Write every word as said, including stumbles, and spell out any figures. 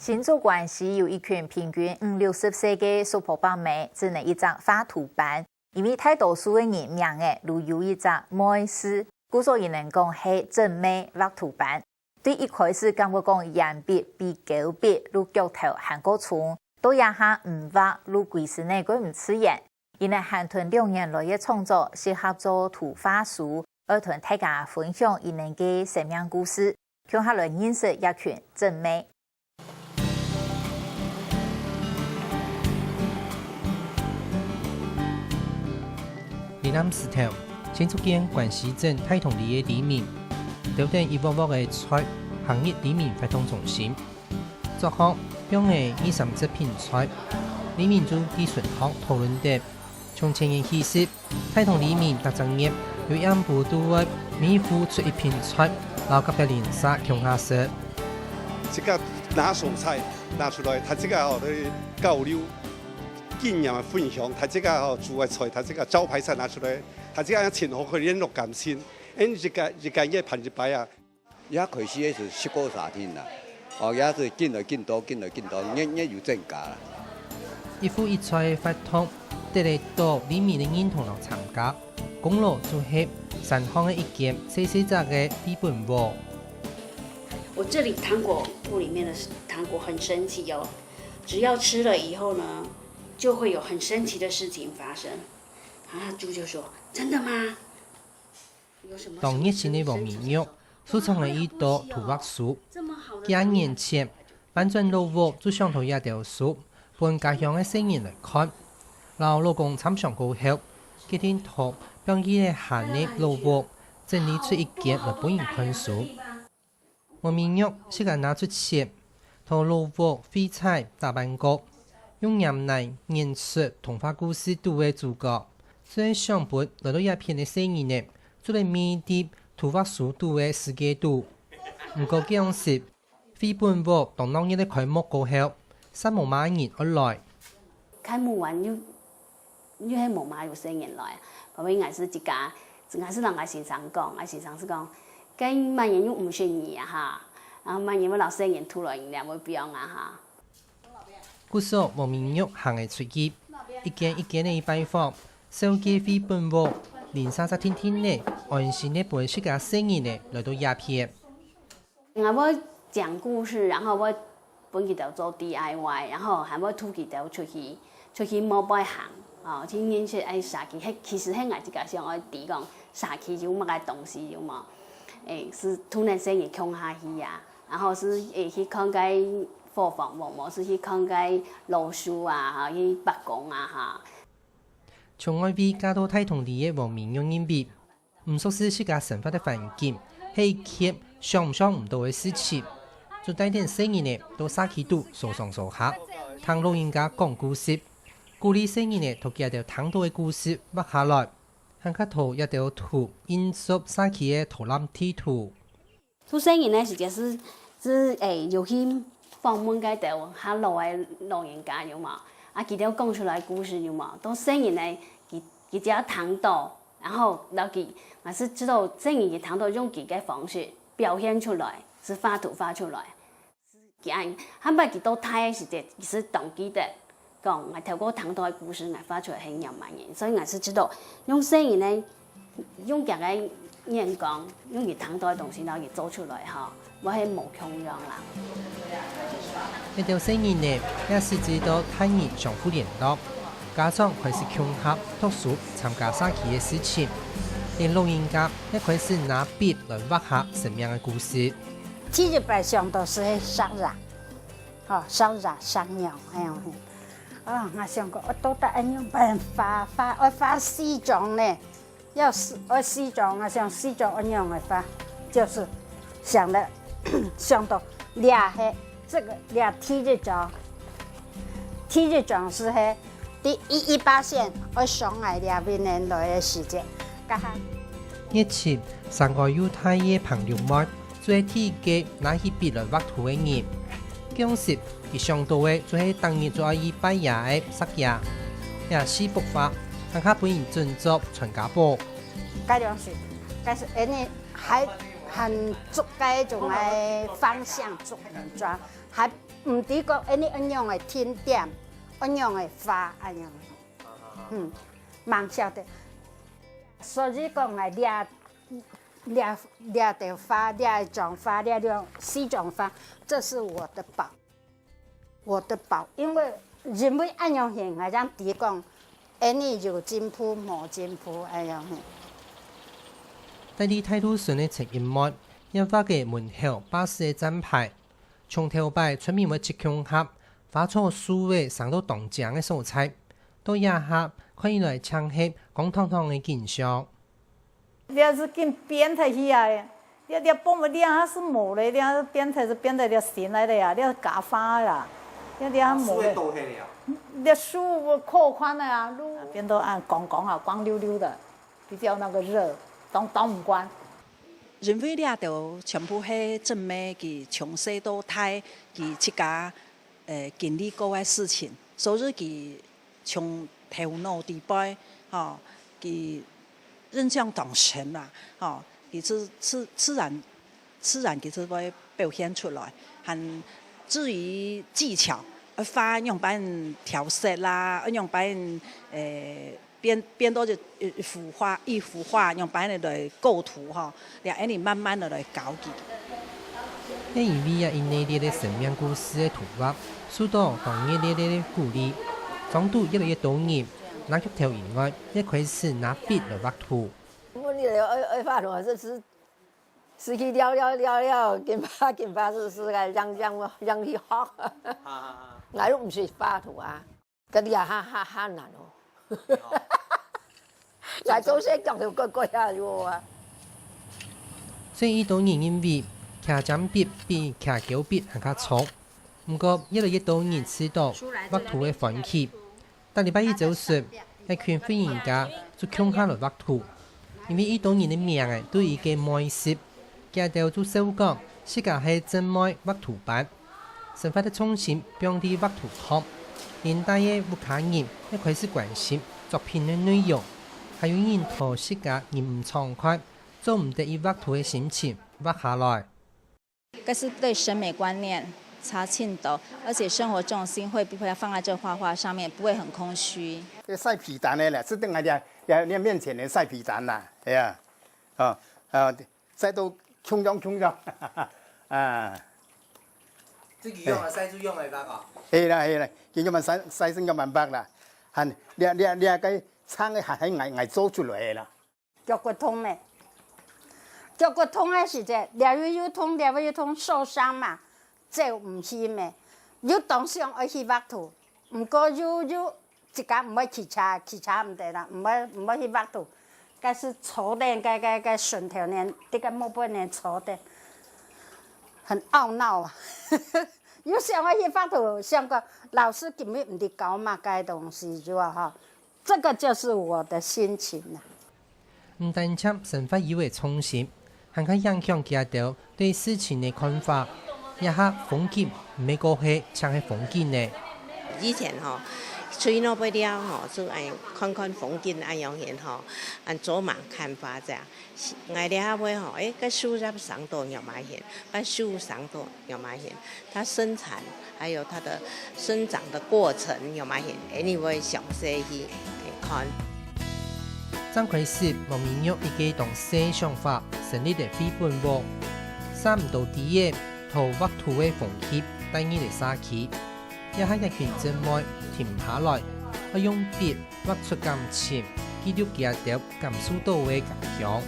新竹關西有一群平均五六十歲个叔婆伯姆，只能一隻畫圖板，因為大多數个人名仔都有一隻妹字，故所佢等講係正妹畫圖板。對一開始感覺講鉛筆比膠筆摎腳頭還過重，到這下毋畫摎歸身仔過毋自然。佢等還同兩年來个創作適合做圖畫書，愛同大家分享佢等个生命故事，共下來認識這群正妹。 臨暗時頭，新竹縣關西鎮大同里个里民，兜等一鑊鑊个菜，行入里民活動中心。桌項放了二三十品菜，里民就在脣項討論等， 從前个起始，大同里民逐隻月有一暗晡都會每戶出一品菜，摎隔壁鄰舍共下食。自家拿手菜拿出來，大自家吼來交流經驗个分享，大自家吼煮个菜，大自家招牌菜拿出來，大自家真好去聯絡感情，因為一家一家月辦一擺啊。 也開始个係十過三天啦，哦，也係緊來緊多，緊來緊多，越，越有增加啦。一戶一菜个活動，得來到里民个認同摎參加，功勞就係山項个一間細細隻个繪本屋。我這裡糖果屋裡面的糖果很神奇哦，只要吃了以後呢，就會有很神奇的事情發生。然後豬就說：「真的嗎？」 當熱心个黃明玉，收藏了一兜圖畫書。幾下年前，搬轉老屋就想討這兜書，分家鄉个細人來看。摎老公參詳過後，決定討放佢个下个老屋，整理出一間來分人看書。 黃明玉自家拿出錢，在老屋廢材打扮過，用黏泥黏出童話故事肚个主角。就係想分來到這片个細人仔，做得迷入圖畫書肚个世界肚。毋過該央時，繪本屋當鬧熱个開幕過後，煞無麼人愛來。開幕完又 又係無麼有細人來，後尾𠊎係自家，𠊎係摎𠊎先生講，𠊎先生係講：「該麼人又毋識你啊哈，然後麼人會摎細人渡來你這會放啊哈。」故所黃明玉行仔出去，一間一間仔拜訪，紹介繪本屋，鄰舍定定仔，安心仔分自家細人仔來到這片。 𠊎會講故事，然後會分佢兜做D I Y，然後還會渡佢兜出去，出去外背行，哦，去認識愛社區。係，其實係𠊎自家想愛知講社區有麼个東西，有無？誒，係渡等細人共下去啊，然後係，誒，去看該伙房，無，無，係去看該老樹啊，哈，去伯公啊，哈。從外圍嫁到大同里个黃明玉認為， 毋熟識自家生活个環境，係一件想像毋到个事情。就帶等細人仔到社區肚坐上坐下，聽老人家講故事，鼓勵細人仔討佢兜聽到个故事畫下來，還較討佢兜圖印出社區个導覽地圖。 做細人个時節係，係，誒，有去訪問該兜較老个老人家，有無？啊，佢兜講出來故事，有無？到細人个，佢，佢只要聽到，然後摎佢，嘛係知道細人佢聽到用佢个方式表現出來，係畫圖畫出來。佢恁，下擺佢到大个時節，佢係當記得，講，𠊎頭過聽到个故事，𠊎畫出來係仰般个，所以𠊎係知道用細人个 用佢个眼光，用佢聽到个東西，然後佢做出來吼，會係無共樣啦。這兜細人仔也識知到大人相互聯絡，家長開始共下讀書、參加社區个事情，連老人家也開始拿筆來畫下生命个故事。第一擺想到係石仔，吼，石仔、石娘，恁樣。啊，𠊎想講，哦，到底恁樣辦法，畫，愛畫四張呢？ 要四，愛四張，𠊎想四張愛仰般畫，就係想了，想到這係，這個，這第一張，第一張係係第一，一把線愛上來這位人來个時節，該下。熱情，生个又大个彭玉妹， 就係第一個拿起筆來畫圖个人。該央時，佢想到个就係逐日就愛去拜爺个石爺，這四幅畫，還較分人準做傳家寶。該央時，該係恁呢還，還足該種个方向做文章。還毋知講恁呢恁樣个定點，恁樣个花恁樣，嗯，吂曉得。所以講啊，這這這條花，這一種花，這種四種花，這是我的寶，我的寶，因為因為恁樣形，𠊎正知講，恁呢有進步無進步恁樣形。戴在大肚脣个陳一妹，也畫个門口巴士个站牌， 從頭擺村民會集共下，花草樹仔生到當靚个所在，到這下看起來淨係空蕩蕩个景象。這係緊變忒去啊！這這放个這下係無咧，這變忒係變忒這新來个啊，這係假花啦，這這下無咧。樹仔倒忒了啊？這樹可看个啊，路變到恁光光啊，光溜溜个，比較那個熱，擋擋毋慣。 因為這兜全部係正妹佢從細到大，佢自家，呃，經歷過个事情，所以佢從頭腦底背，吼，佢印象當深啦，吼，佢自自自然自然佢就會表現出來。還至於技巧，呃，花仰般調色啦，呃，仰般，呃， 變變到一一一幅畫，一幅畫用擺來來構圖吼，這恁呢慢慢个來教佢。係因為這一系列个生命故事个圖畫，受到當熱烈个鼓勵，莊肚越來越多人，拿鉸頭以外，也開始拿筆來畫圖。問你愛愛畫圖，還是是是去了了了了，緊畫緊畫，是是个，樣樣樣去學。哈哈哈。𠊎都毋識畫圖啊。 該這下下下難哦。來做些講究乖乖啊，有啊。所以當多人認為，徛鉛筆比徛膠筆還較著。毋過，越來越多人試著畫圖个歡喜。逐禮拜一朝晨，一群婦人家就共下來畫圖。 因為當多人个名仔都有一個妹字，佢兜就笑講，自家係正妹畫圖班。生活个重心放在畫圖項，連帶个屋下人也開始關心作品个內容，還有人討自家人毋暢快，做毋得去畫圖个心情畫下來。 該是對審美觀念差盡多，而且生活重心會不會放在這畫畫上面，不會很空虛。這曬被單个咧，係等下這這這面前个曬被單啦，係啊，哦，哦，曬到共樣共樣，啊。自己用个，曬就用个畫哦。係啦係啦，佢就慢曬曬成个慢畫啦，還這這這个長个還還愛愛做出來个啦。 腳骨痛咩？腳骨痛个時節，這位又痛，這位又痛，受傷嘛，走毋去咩？又當想愛去畫圖，毋過又又自家毋會騎車，騎車毋得啦，毋會毋會去畫圖。該係坐等該該該脣頭呢，這个木板呢坐等，很懊惱啊。又想愛去畫圖，想講老師根本毋知教麼个東西，就啊哈。 這個就是我的心情啊。毋單淨生活有个重心，還較影響佢兜對事情个看法。這下風景毋係過去，淨係風景呢。以前吼，出去外背尞吼，就愛看看風景恁樣形吼，恁走馬看花這樣。 𠊎這下會吼，誒，該樹葉生到仰般形，該樹生到仰般形，它生產還有它的生長的過程仰般形，anyway詳細去看。正開始，莫明玉一個當細想法，成立个繪本屋，差毋多知个，討畫圖个風氣帶入个社區。這下一群正妹停下來，愛用筆畫出感情，記錄佢兜感受到个家鄉。